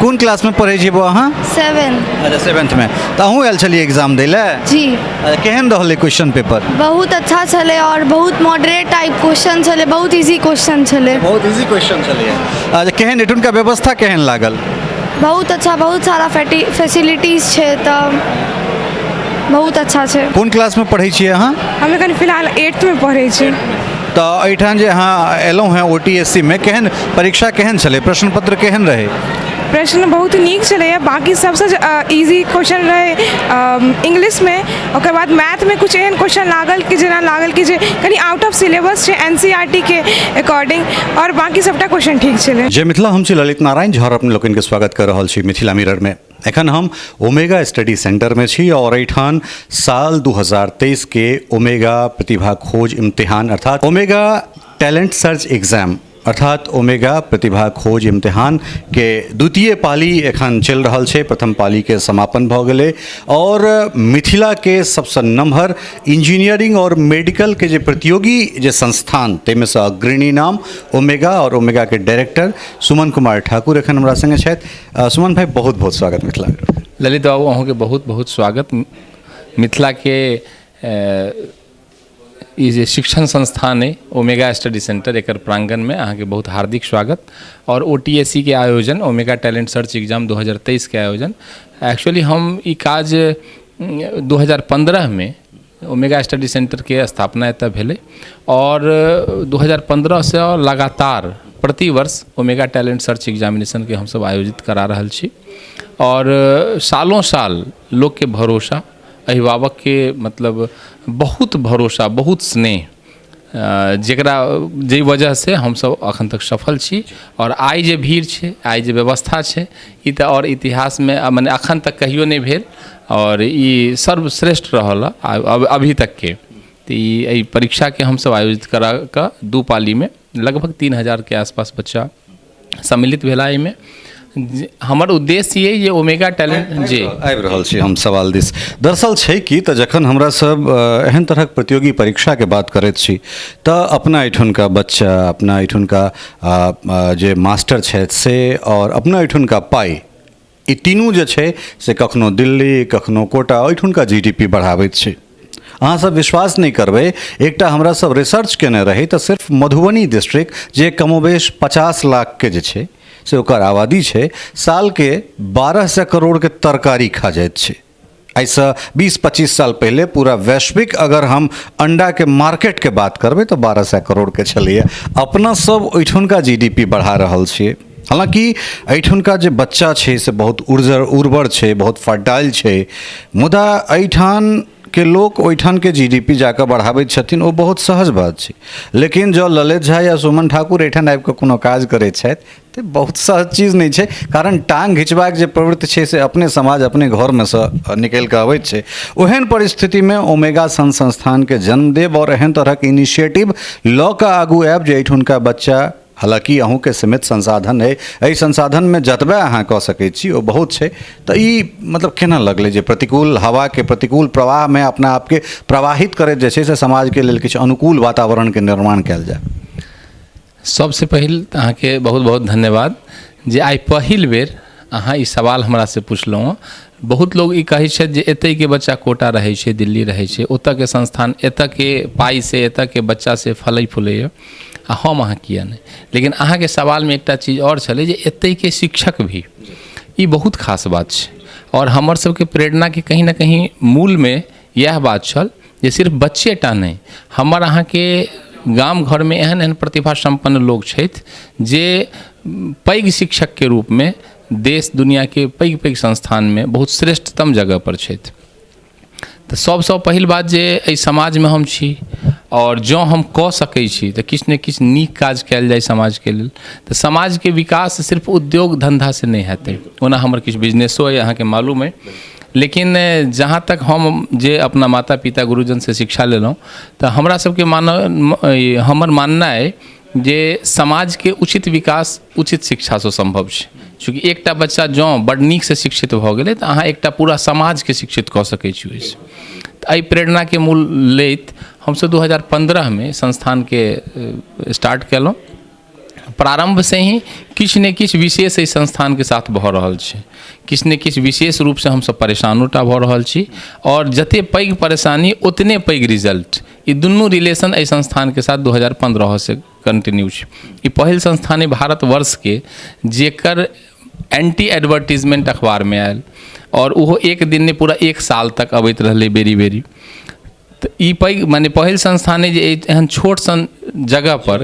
कोन क्लासमे पढ़ै छी बौआ अहाँ? 7। अच्छा, सेवेंथमे। तऽ अहूँ आयल छलियै एग्जाम दै लए? जी। अच्छा, केहन रहलै क्वेश्चन पेपर? बहुत अच्छा छलै आओर बहुत मॉडरेट टाइप क्वेश्चन छलै, बहुत इजी क्वेश्चन छलै। बहुत इजी क्वेश्चन छलैए। अच्छा, केहन एठुनका व्यवस्था केहन लागल? बहुत अच्छा, बहुत सारा फैसिलिटीज छै, तऽ बहुत अच्छा छै। कोन क्लासमे पढ़ै छियै अहाँ? हम एखन फिलहाल एट्थमे पढ़ै छी। तऽ एहिठाम जे अहाँ एलहुँ हेँ ओ टी एस सी मे, केहन परीक्षा केहन छलै, प्रश्न पत्र केहन रहै? प्रश्न बहुत नीक छलैए। बाँकी सभसँ इजी क्वेश्चन रहै इंग्लिशमे। ओकर बाद मैथमे किछु एहन क्वेश्चन लागल कि जेना लागल कि जे कनि आउट ऑफ सिलेबस छै एन सी आर टी के अकॉर्डिंग, आओर बाँकी सभटा क्वेश्चन ठीक छलै। जय मिथिला, हम छी ललित नारायण झा, अपने लोकनिके स्वागत कऽ रहल छी मिथिला मिररमे। एखन हम ओमेगा स्टडी सेंटरमे छी आओर एहिठाम साल 2023 के ओमेगा प्रतिभा खोज इम्तिहान अर्थात ओमेगा टैलेंट सर्च एग्जाम अर्थात ओमेगा प्रतिभा खोज इम्तिहान के द्वितीय पाली एखन चलि रहल छै। प्रथम पालीके समापन भऽ गेलै आओर मिथिलाके सबसँ नमहर इंजीनियरिंग आओर मेडिकलके जे प्रतियोगी जे संस्थान, ताहिमे सँ अग्रणी नाम ओमेगा आओर ओमेगाके डायरेक्टर सुमन कुमार ठाकुर एखन हमरा सङ्गे छथि। सुमन भाई, बहुत बहुत स्वागत मिथिला। ललित बाबू, अहूँके बहुत बहुत स्वागत। मिथिलाके ई जे शिक्षण संस्थान अइ ओमेगा स्टडी सेंटर, एकर प्रांगणमे अहाँके बहुत हार्दिक स्वागत। आओर ओ टी एस सी के आयोजन, ओमेगा टैलेंट सर्च एग्जाम 2023 के आयोजन, एक्चुअली हम ई काज 2015मे ओमेगा स्टडी सेंटरके स्थापना एतऽ भेलै आओर 2015सँ लगातार प्रतिवर्ष ओमेगा टैलेंट सर्च एग्जामिनेशनके हमसभ आयोजित करा रहल छी आओर सालों साल लोकके भरोसा, अभिभावकके मतलब बहुत भरोसा, बहुत स्नेह, जकरा जाहि वजहसँ हमसभ एखन तक सफल छी। आओर आइ जे भीड़ छै, आइ जे व्यवस्था छै, ई तऽ आओर इतिहासमे मने एखन तक कहियो नहि भेल आओर ई सर्वश्रेष्ठ रहल हँ अभी तकके। तऽ ई एहि परीक्षाके हमसभ आयोजित करा कऽ दू पालीमे लगभग 3000के आसपास बच्चा सम्मिलित भेला। एहिमे हमर उद्देश्य ये जे ओमेगा टैलेंट जे आबि रहल छी हम सवाल दिस। दरअसल छै कि तऽ जखन हमरा सब एहन तरहक प्रतियोगी परीक्षाके बात करैत छी तऽ अपना एहिठुनका बच्चा, अपना एहिठुनका जे मास्टर छथि से आओर अपना एहिठुनका पाइ, ई तीनू जे छै से कखनो दिल्ली, कखनो कोटा, ओहिठुनका जी डी पी बढ़ाबैत छै। अहाँ सब विश्वास नहि करबै, एकटा हमरा सब रिसर्च केने रही तऽ सिर्फ मधुबनी डिस्ट्रिक्ट जे कमोबेश 50 लाखके जे छै से ओकर आबादी छै, सालके 1200 करोड़के तरकारी खा जाइत छै। एहिसँ 20-25 साल पहिले पूरा वैश्विक अगर हम अंडाके मार्केटके बात करबै तऽ 1200 करोड़के छलैए। अपना सब ओहिठुनका जी डी पी बढ़ा रहल छियै। हालाँकि एहिठुनका जे बच्चा छै से बहुत उर्जर उर्वर छै, बहुत फर्टाइल छै, मुदा एहिठामके लोक ओहिठामके जी डी पी जाकऽ बढ़ाबैत छथिन, ओ बहुत सहज बात छै। लेकिन जँ ललित झा या सुमन ठाकुर एहिठाम आबिकऽ कोनो काज करैत छथि तऽ बहुत सहज चीज नहि छै, कारण टाँग घिचबाक जे प्रवृत्ति छै से अपने समाज, अपने घरमे सँ निकलि कऽ अबैत छै। ओहन परिस्थितिमे ओमेगा सन संस्थानके जन्म देब आओर एहन तरहक इनिशिएटिव लऽ कऽ आगू आयब जे एहिठुनका बच्चा, हालाँकि अहूँके सीमित संसाधन अइ, एहि संसाधनमे जतबे अहाँ कऽ सकै छी ओ बहुत छै, तऽ ई मतलब केना लगलै जे प्रतिकूल हवाके प्रतिकूल प्रवाहमे अपना आपके प्रवाहित करैत जे छै से समाजके लेल किछु अनुकूल वातावरणके निर्माण कयल जाय? सबसँ पहिल तऽ अहाँके बहुत बहुत धन्यवाद जे आइ पहिल बेर अहाँ ई सवाल हमरासँ पुछलहुँ हँ। बहुत लोग ई कहै छथि जे एतहिके बच्चा कोटा रहै छै, दिल्ली रहै छै, ओतऽके संस्थान एतऽके पाइसँ एतऽके बच्चासँ फलै फूलैए आ हम अहाँ किए नहि। लेकिन अहाँके सवालमे एकटा चीज आओर छलै जे एतहिके शिक्षक भी, ई बहुत खास बात छै आओर हमर सबके प्रेरणाके कहीं ने कहीं मूलमे इएह बात छल जे सिर्फ बच्चे टा नहि, हमर अहाँके गाम घरमे एहन एहन प्रतिभा सम्पन्न लोक छथि जे पैघ शिक्षकके रूपमे देश दुनिआँके पैघ पैघ संस्थानमे बहुत श्रेष्ठतम जगहपर छथि। तऽ सभसँ पहिल बात जे एहि समाजमे हम छी आओर जँ हम कऽ सकै छी तऽ किछु ने किछु नीक काज कयल जाय समाजके लेल। तऽ समाजके विकास सिर्फ उद्योग धन्धासँ नहि हेतै। ओना हमर किछु बिजनेसो अइ, अहाँके मालूम अइ, लेकिन जहाँ तक हम जे अपना माता पिता गुरुजनसँ शिक्षा लेलहुँ तऽ हमरा सबके मान हमर मानना अइ जे समाजके उचित विकास उचित शिक्षासँ सम्भव छै। चूँकि एकटा बच्चा जँ बड्ड नीकसँ शिक्षित भऽ गेलै तऽ अहाँ एकटा पूरा समाजके शिक्षित कऽ सकै छी ओहिसँ। तऽ एहि प्रेरणाके मूल लैत हमसब 2015मे संस्थानके स्टार्ट केलहुँ। प्रारम्भसँ ही किछु ने किछु विशेष एहि संस्थानके साथ भऽ रहल छै। किछु ने किछु विशेष रूपसँ हमसभ परेशानो टा भऽ रहल छी, आओर जतेक पैघ परेशानी ओतने पैघ रिजल्ट। ई दुनू रिलेशन एहि संस्थानके साथ 2015सँ कंटिन्यू छै। ई पहिल संस्थान अइ भारतवर्षके जेकर एंटी एडवर्टीजमेंट अखबारमे आयल, आओर ओहो एक दिन नहि, पूरा एक साल तक अबैत रहलै बेरी बेरी। तऽ ई पैघ मने पहिल संस्थान अइ जे एहन छोट सन जगहपर,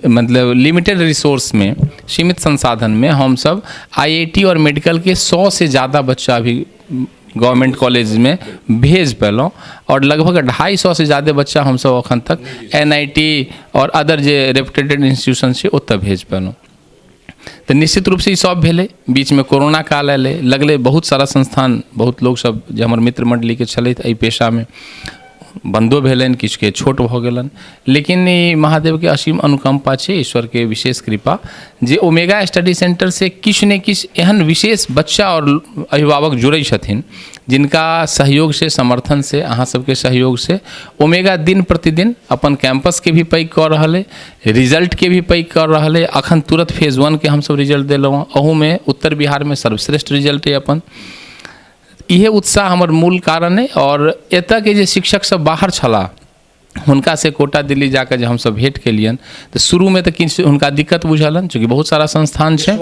मतलब लिमिटेड रिसोर्समे, सीमित संसाधनमे हमसभ आई I T आओर मेडिकलके 100सँ ज्यादा बच्चा अभी गवर्नमेंट कॉलेजमे भेज पेलहुँ, आओर लगभग 250सँ ज्यादा बच्चा हमसभ एखन तक एन I T आओर अदर जे रेपुटेटेड इंस्टीट्यूशन छै ओतऽ भेज पेलहुँ। तऽ निश्चित रूपसँ ई सब भेलै। बीचमे कोरोना काल अयलै, लगलै बहुत सारा संस्थान, बहुत लोकसभ जे हमर मित्र मण्डलीके छलथि एहि पेशामे, बन्दो भेलनि, किछुके छोट भऽ गेलनि। लेकिन ई महादेवके असीम अनुकम्पा छै, ईश्वरके विशेष कृपा जे ओमेगा स्टडी सेन्टरसँ किछु ने किछु एहन विशेष बच्चा आओर अभिभावक जुड़ै छथिन जिनका सहयोगसँ, समर्थनसँ, अहाँ सबके सहयोगसँ ओमेगा दिन प्रतिदिन अपन कैम्पसके भी पैघ कऽ रहल अइ, रिजल्टके भी पैघ कऽ रहल अइ। अखन तुरत फेज 1के हमसब रिजल्ट देलहुँ हँ, अहूमे उत्तर बिहारमे सर्वश्रेष्ठ रिजल्ट अइ अपन। इहे उत्साह हमर मूल कारण अइ। आओर एतऽके जे शिक्षक सब बाहर छलाह हुनकासँ कोटा दिल्ली जाकऽ जे हमसब भेँट केलियनि तऽ शुरूमे तऽ किछु हुनका दिक्कत बुझलनि, चूँकि बहुत सारा संस्थान छै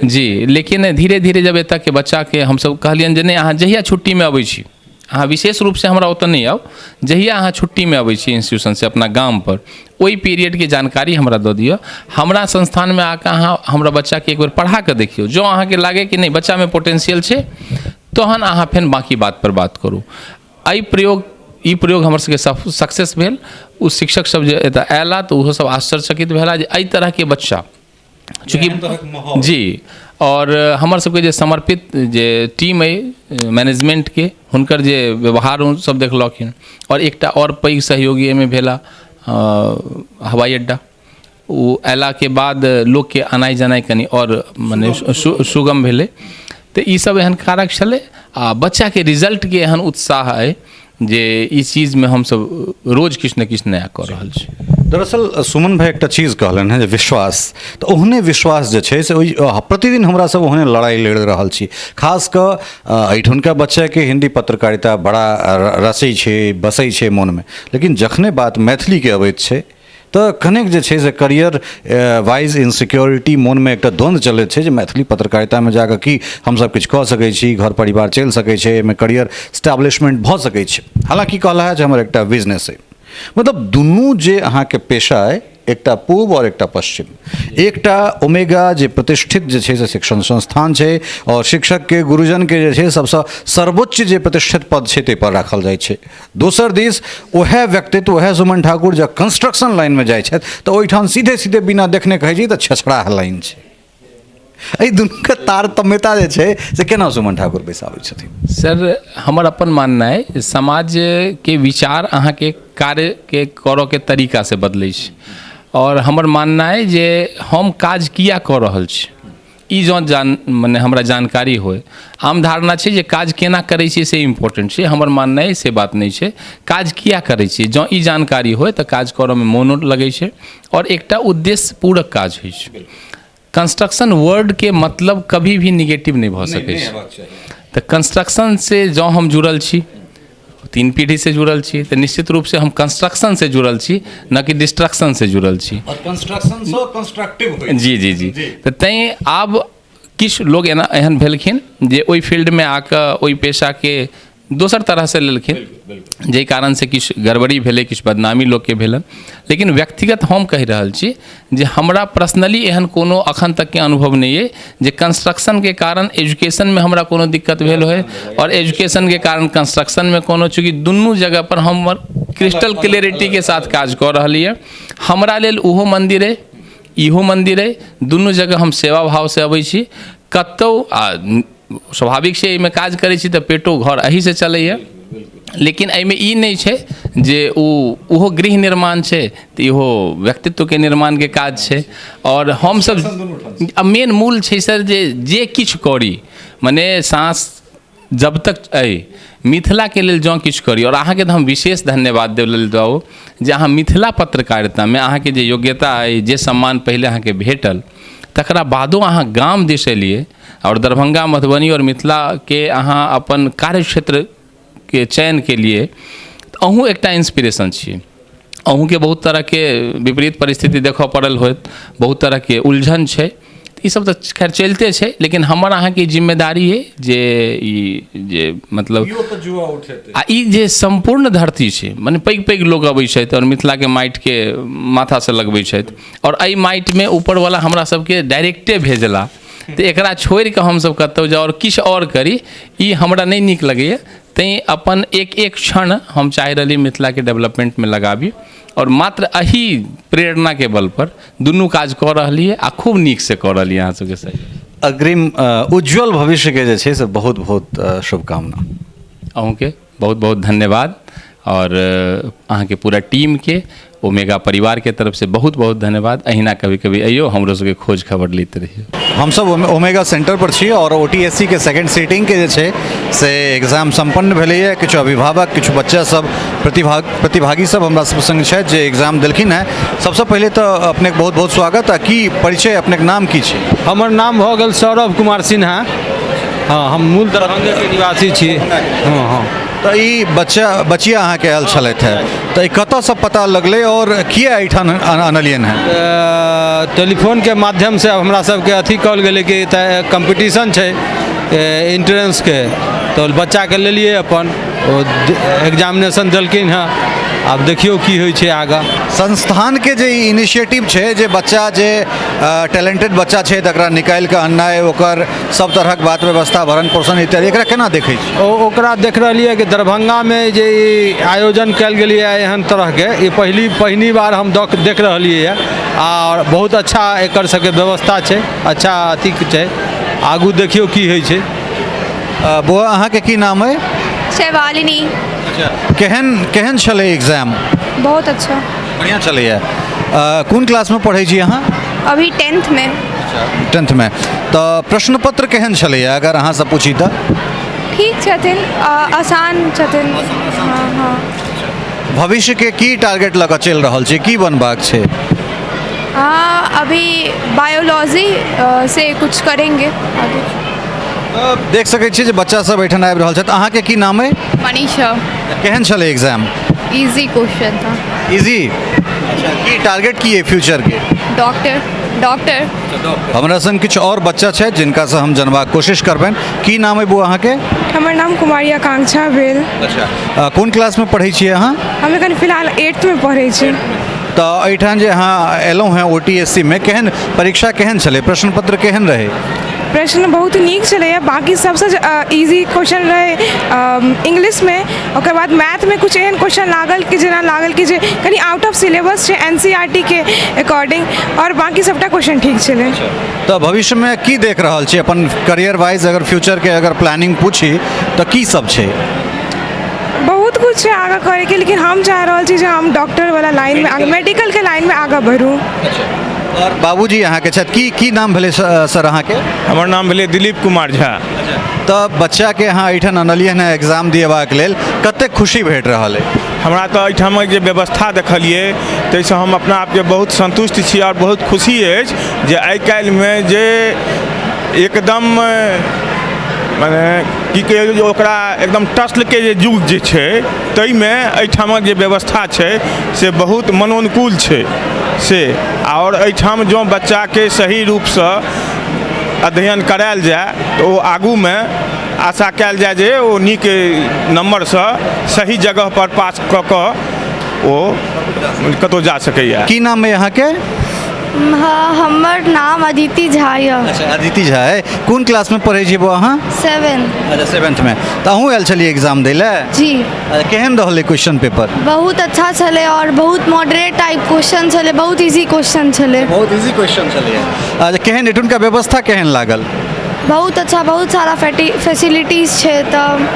जी। लेकिन धीरे धीरे जब एतऽके बच्चाके हमसब कहलियनि जे नहि, अहाँ जहिया छुट्टीमे अबै छी, अहाँ विशेष रूपसँ हमरा ओतऽ नहि आउ, जहिया अहाँ छुट्टीमे अबै छी इंस्टीट्यूशनसँ अपना गामपर, ओहि पीरियडके जानकारी हमरा दऽ दिअ, हमरा संस्थानमे आकऽ अहाँ हमरा बच्चाके एक बेर पढ़ा कऽ देखियौ। जँ अहाँके लागै कि नहि, बच्चामे पोटेंशियल छै, तहन अहाँ फेर बाँकी बातपर बात करू। एहि प्रयोग ई प्रयोग हमर सबके सक्सेस भेल। ओ शिक्षक सब जे एतऽ अयला तऽ ओहो सब आश्चर्यचकित भेला जे एहि तरहके बच्चा चूँकि जी। आओर हमर सबके जे समर्पित जे टीम अइ मैनेजमेंटके, हुनकर जे व्यवहार ओ सब देखलखिन। आओर एकटा आओर पैघ सहयोगी एहिमे भेला हवाई अड्डा। ओ अयलाके बाद लोकके अनाइ जनाइ कनि आओर मने सुगम भेलै। तऽ ईसब एहन कारक छलै आ बच्चाके रिजल्टके एहन उत्साह अइ जे ई चीजमे हमसब रोज किछु ने किछु नया कऽ रहल छी। दरअसल सुमन भाई एकटा चीज कहलनि हेँ जे विश्वास, तऽ ओहने विश्वास जे छै से ओहि प्रतिदिन हमरा सब ओहने लड़ाइ लड़ि रहल छी। खास कऽ एहिठुनका बच्चाके हिन्दी पत्रकारिता बड़ा रसै छै, बसै छै मोनमे, लेकिन जखने बात मैथिलीके अबैत छै तऽ कनेक जे छै से करियर वाइज इनसिक्योरिटी मोनमे एकटा द्वन्द्व चलैत छै जे मैथिली पत्रकारितामे जाकऽ की हमसब किछु कऽ सकै छी, घर परिवार चलि सकै छै, एहिमे करियर एस्टेब्लिशमेंट भऽ सकै छै। हालाँकि कहला है जे हमर एकटा बिजनेस अइ, मतलब दुनू जे अहाँके पेशा अइ, एकटा पूब आओर एकटा पश्चिम, एकटा ओमेगा जे प्रतिष्ठित जे छै से शिक्षण संस्थान छै आओर शिक्षकके गुरुजनके जे छै सबसँ सर्वोच्च जे प्रतिष्ठित पद छै ताहिपर राखल जाइ छै। दोसर दिस उएह व्यक्तित्व, उएह सुमन ठाकुर जब कंस्ट्रक्शन लाइनमे जाइ छथि तऽ ओहिठाम सीधे सीधे बिना देखने कहै छै तऽ छछड़ाह लाइन छै। एहि दुनूके तारतम्यता जे छै से केना सुमन ठाकुर बैसाबै छथिन? सर, हमर अपन माननाइ अइ समाजके विचार अहाँके कार्यके करऽके तरीकासँ बदलै छै। आओर हमर माननाइ अइ जे हम काज किया कऽ रहल छी ई जँ जान मने हमरा जानकारी होइ। आम धारणा छै जे काज केना करै छियै से इम्पोर्टेंट छै, हमर माननाइ से बात नहि छै। काज किया करै छियै जँ ई जानकारी होइ तऽ काज करऽमे मोनो लगै छै आओर एकटा उद्देश्य पूरक काज होइ छै। कंस्ट्रक्शन वर्डके मतलब कभी भी निगेटिव नहि भऽ सकै छै। तऽ कंस्ट्रक्शनसँ जँ हम जुड़ल छी, 3 पीढ़ीसँ जुड़ल छी, तऽ निश्चित रूपसँ हम कंस्ट्रक्शनसँ जुड़ल छी, न कि डिस्ट्रक्शनसँ जुड़ल छी। कंस्ट्रक्शनसँ कंस्ट्रक्टिव। जी जी जी। तऽ तैँ आब किछु लोग एना एहन भेलखिन जे ओहि फील्डमे आकऽ ओहि पेशाके दोसर तरहसँ लेलखिन, जाहि कारणसँ किछु गड़बड़ी भेलै, किछु बदनामी लोकके भेलनि। लेकिन व्यक्तिगत हम कहि रहल छी जे हमरा पर्सनली एहन कोनो अखन तकके अनुभव नहि अइ जे कंस्ट्रक्शनके कारण एजुकेशनमे हमरा कोनो दिक्कत भेल होइ आओर एजुकेशनके कारण कंस्ट्रक्शनमे कोनो, चूँकि दुनू जगहपर हमर क्रिस्टल क्लियरिटीके साथ काज कऽ रहल यऽ। हमरा लेल ओहो मन्दिर अइ, इहो मन्दिर अइ, दुनू जगह हम सेवा भावसँ अबै छी। कतहु आ स्वाभाविक छै एहिमे काज करै छी तऽ पेटो घर एहिसँ चलैए, लेकिन एहिमे ई नहि छै जे ओ ओहो गृह निर्माण छै तऽ इहो व्यक्तित्वके निर्माणके काज छै। आओर हमसभ मेन मूल छै सर जे जे किछु करी मने साँस जब तक अइ मिथिलाके लेल जँ किछु करी। आओर अहाँके तऽ हम विशेष धन्यवाद देब लेल जाउ जे अहाँ मिथिला पत्रकारितामे अहाँके जे योग्यता अइ, जे सम्मान पहिले अहाँके भेटल, तकरा बादो अहाँ गाम दिस एलियै आओर दरभंगा, मधुबनी आओर मिथिलाके अहाँ अपन कार्य क्षेत्रके चयन केलियै, तऽ अहूँ एकटा इन्सपिरेशन छियै। अहूँके बहुत तरहके विपरीत परिस्थिति देखऽ पड़ल होयत, बहुत तरहके उलझन छै, ई सब तऽ खैर चलिते छै, लेकिन हमर अहाँके जिम्मेदारी अइ जे ई जे मतलब आ ई जे सम्पूर्ण धरती छै, मने पैघ पैघ लोक अबै छथि आओर मिथिलाके माटिके माथासँ लगबै छथि, आओर एहि माटिमे ऊपरवला हमरा सबके डायरेक्टे भेजला, तऽ एकरा छोड़िकऽ हमसब कतहु जाउ आओर किछु आओर करी, ई हमरा नहि नीक लगैए। तैँ अपन एक एक क्षण हम चाहि रहली मिथिलाके डेवलपमेन्टमे लगाबी, आओर मात्र एही प्रेरणाके बलपर दुनू काज कऽ रहलियै आ खूब नीकसँ कऽ रहलियै अहाँ सबके सहयोग। अग्रिम उज्ज्वल भविष्यके जे छै से बहुत बहुत शुभकामना। अहूँके बहुत बहुत धन्यवाद, आओर अहाँके पूरा टीमके ओमेगा परिवारके तरफसँ बहुत बहुत धन्यवाद। अहिना कभी कभी अइयो, हमरो सबके खोज खबर लैत रहियो। हमसब ओमेगा सेंटर पर छी और ओ टी एस सी के सेकंड सीटिंग के जे छै से एग्जाम सम्पन्न भेलैए। किछु अभिभावक, किछु बच्चा सब, प्रतिभागी सब हमरा सब संग छथि जे एग्जाम देलखिन हेँ। सबसँ पहिले तऽ अपनेके बहुत बहुत स्वागत, आ की परिचय, अपनेके नाम की छै? हमर नाम भऽ गेल सौरभ कुमार सिन्हा। हँ, हम मूल दरभंगेके निवासी छी। हँ हँ। तऽ ई बच्चा बचिया अहाँके आयल छलथि हेँ, तऽ ई कतऽसँ पता लगलै आओर किया एहिठाम अनलियनि हेँ? टेलीफोनके माध्यमसँ हमरा सबके अथी कहल गेलै कि एतऽ कम्पीटिशन छै एन्ट्रेंसके, तऽ बच्चाके लेलियै अपन, ओ एग्जामिनेशन देलखिन हेँ, आब देखियौ की होइ छै आगाँ। संस्थानके जे ई इनिशिएटिव छै जे बच्चा जे टैलेंटेड बच्चा छै तकरा निकालि कऽ अननाइ, ओकर सब तरहक बात व्यवस्था, भरण पोषण इत्यादि, एकरा केना देखै छी? ओकरा देख रहलियै कि दरभंगामे जे ई आयोजन कयल गेलैए एहन तरहके, ई पहिली बार हम देख रहलियै हँ, आओर बहुत अच्छा एकर सबके व्यवस्था छै, अच्छा अथी छै, आगू देखियौ की होइ छै। बौआ, अहाँके की नाम अइ? शैवालिनी। अच्छा, केहन छलै एग्जाम? बहुत अच्छा। बढ़िआँ छलैए। कोन क्लासमे पढ़ै छी अहाँ? अभी टेंथमे। टेंथमे। तऽ प्रश्न पत्र केहन छलैए अगर अहाँसँ पूछी तऽ? ठीक छथिन, आसान छथिन। हँ हँ। भविष्यके की टारगेट लऽ कऽ चलि रहल छी, की बनबाक छै? हाँ, अभी बायोलॉजी से कुछ करेंगे आगे। तऽ देख सकै छी जे बच्चा सब एहिठाम आबि रहल छथि। अहाँके की नाम अइ? मनीषा। केहन छलै एग्जाम? इजी क्वेश्चन था। इजी। अच्छा, की टारगेट की अइ फ्यूचरके? डॉक्टर। डॉक्टर। हमरा संग किछु आओर बच्चा छथि जिनकासँ हम जनबाक कोशिश करबनि। की नाम अइ बौआ अहाँके? हमर नाम कुमारी आकांक्षा भेल। अच्छा, कोन क्लासमे पढ़ै छियै अहाँ? हम एखन फिलहाल एट्थमे पढ़ै छी। तऽ एहिठाम जे अहाँ एलहुँ हेँ ओ टी एस सी मे, केहन परीक्षा केहन छलै, प्रश्न पत्र केहन रहै? प्रश्न बहुत नीक छलैए, बाँकी सबसँ इजी क्वेश्चन रहै इंग्लिशमे, ओकर बाद मैथमे किछु एहन क्वेश्चन लागल कि जेना लागल कि जे कनि आउट ऑफ सिलेबस छै एन सी आर टी के अकॉर्डिंग, आओर बाँकी सबटा क्वेश्चन ठीक छलै। तऽ भविष्यमे की देख रहल छी अपन करियर वाइज, अगर फ्यूचरके अगर प्लानिंग पूछी तऽ की सब छै? बहुत किछु छै आगाँ करैके, लेकिन हम चाहि रहल छी जे हम डॉक्टरवला लाइनमे आगाँ, मेडिकलके लाइनमे आगाँ बढ़ू। आओर बाबूजी अहाँके छथि, की नाम भेलै सर अहाँके? हमर नाम भेलै दिलीप कुमार झा। तऽ बच्चाके अहाँ एहिठाम अनलियै हँ एग्जाम दिएबाक लेल, कतेक खुशी भेट रहल अइ? हमरा तऽ एहिठामक जे व्यवस्था देखलियै ताहिसँ हम अपना आपके बहुत सन्तुष्ट छी आओर बहुत खुशी अछि जे आइ काल्हिमे जे एकदम मने की कहियौ जे ओकरा एकदम टसलके जे युग जे छै ताहिमे एहिठामक जे व्यवस्था छै से बहुत मनोनुकूल छै से, आओर एहिठाम जँ बच्चाके सही रूपसँ अध्ययन करायल जाय तऽ ओ आगूमे आशा कयल जाय जे ओ नीक नम्बरसँ सही जगहपर पास कऽ कऽ ओ कतहु जा सकैए। की नाम अइ अहाँके? हाँ, हमर नाम अदिति झा यऽ। अच्छा, अदिति झा अइ। कोन क्लासमे पढ़ै छी बौआ अहाँ? 7। अच्छा, सेवेंथमे। तऽ अहूँ आयल छलियै एग्जाम दै लए? जी। अच्छा, केहन रहलै क्वेश्चन पेपर? बहुत अच्छा छलै आओर बहुत मॉडरेट टाइप क्वेश्चन छलै, बहुत इजी क्वेश्चन छलै। बहुत इजी क्वेश्चन छलै। अच्छा, केहन एठुनका व्यवस्था केहन लागल? बहुत अच्छा, बहुत सारा फैसिलिटीज छै, तऽ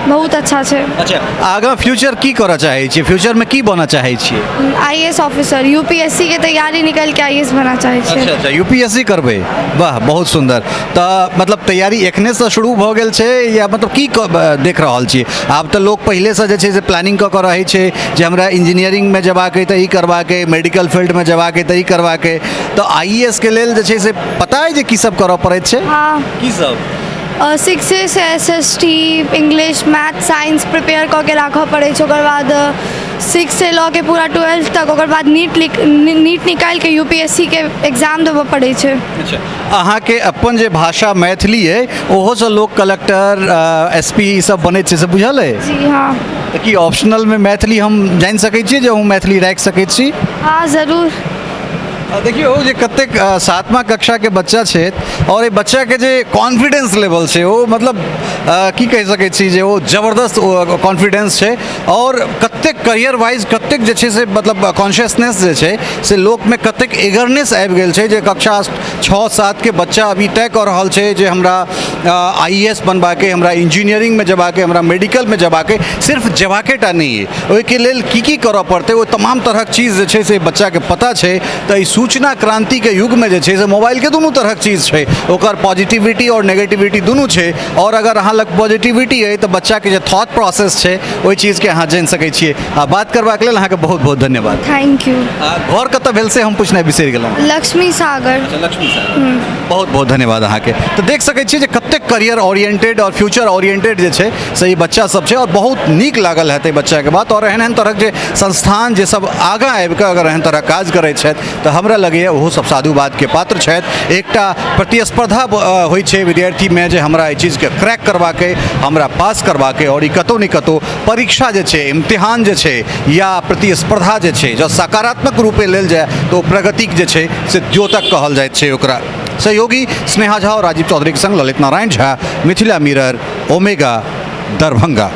बहुत अच्छा छै। अच्छा, आगाँ फ्यूचर की करऽ चाहै छियै? फ्यूचरमे की बनऽ चाहै छियै? I S officer, U P S C के तैयारी निकलि के I S बनऽ चाहै छियै। अच्छा, यू पी एस सी करबै, वाह, बहुत सुन्दर। तऽ मतलब तैयारी एखनेसँ शुरू भऽ गेल छै या मतलब की देख रहल छियै? आब तऽ लोक पहिलेसँ जे छै से प्लानिंग कऽ कऽ रहै छै जे हमरा इंजीनियरिंगमे जेबाक अइ तऽ ई करबाक अइ, मेडिकल फील्डमे जेबाक अइ तऽ ई करबाक अइ। तऽ आई ए एस के लेल जे छै से पता अइ जे की सब करऽ पड़ैत छै? हँ। की सब? सिक्सेसँ S S T, English, math, science prepare कऽ के राखऽ पड़ै छै। ओकर बाद सिक्ससँ लऽ के पूरा ट्वेल्थ तक, ओकर बाद नीट लिख, नीट निकालिके यू पी एस सी के एग्जाम देबऽ पड़ै छै। अच्छा, अहाँके अपन जे भाषा मैथिली अइ, ओहोसँ लोक कलेक्टर, एस पी ई सब बनै छै, से बुझल अइ? जी हँ। तऽ की ऑप्शनलमे मैथिली हम जानि सकै छियै जे अहूँ मैथिली राखि सकै छी? हँ, जरूर। देखियौ जे कतेक सातमा कक्षाके बच्चा छै आओर एहि बच्चाके जे कॉन्फिडेंस लेवल छै, ओ मतलब की कहि सकै छी जे ओ जबरदस्त कॉन्फिडेंस छै। आओर कतेक करियर वाइज कतेक जे छै से मतलब कॉन्शियसनेस जे छै से लोकमे कतेक एगरनेस आबि गेल छै जे कक्षा 6-7के बच्चा अभी तय कऽ रहल छै जे हमरा आई ए एस बनबाके, हमरा इंजीनियरिंगमे जेबाके, हमरा मेडिकलमे जेबाके। सिर्फ जेबाके टा नहि अइ, ओहिके लेल की की करऽ पड़तै, ओ तमाम तरहक चीज जे छै से बच्चाके पता छै। तऽ ई सूचना क्रान्तिके युगमे जे छै से मोबाइलके दुनू तरहक चीज छै, ओकर पॉजिटिविटी आओर नेगेटिविटी दुनू छै। आओर अगर अहाँ लग पॉजिटिविटी अइ तऽ बच्चाके जे थॉट प्रोसेस छै, ओहि चीजके अहाँ जानि सकै छियै। आ बात करबाक लेल अहाँके बहुत बहुत धन्यवाद। Thank you. आ घर कतऽ भेल से हम पूछनाइ बिसरि गेलहुँ। लक्ष्मी सागर। अच्छा, लक्ष्मी सागर। बहुत बहुत धन्यवाद अहाँके। तऽ देख सकै छियै जे कतेक करियर ओरिएंटेड आओर फ्यूचर ओरिएंटेड जे छै से ई बच्चा सब छै। आओर बहुत नीक लागल हेतै बच्चाके बात। आओर एहन एहन तरहक जे संस्थान जे सब आगाँ आबि कऽ अगर एहन तरहक काज करै छथि तऽ हमरा लगैए ओहो सब साधुवादके पात्र छथि। एकटा प्रतिस्पर्धा होइ छै विद्यार्थीमे जे हमरा एहि चीजके क्रैक करबाक अइ, हमरा पास करबाक अइ। आओर ई कतहु ने कतहु परीक्षा जे छै, इम्तिहान जे छै या प्रतिस्पर्धा जे छै, जँ सकारात्मक रूपे लेल जाय तऽ ओ प्रगतिक जे छै से द्योतक कहल जाइत छै ओकरा। सहयोगी स्नेहा झा और राजीव चौधरीके संग ललित नारायण झा, मिथिला मिरर, ओमेगा, दरभंगा।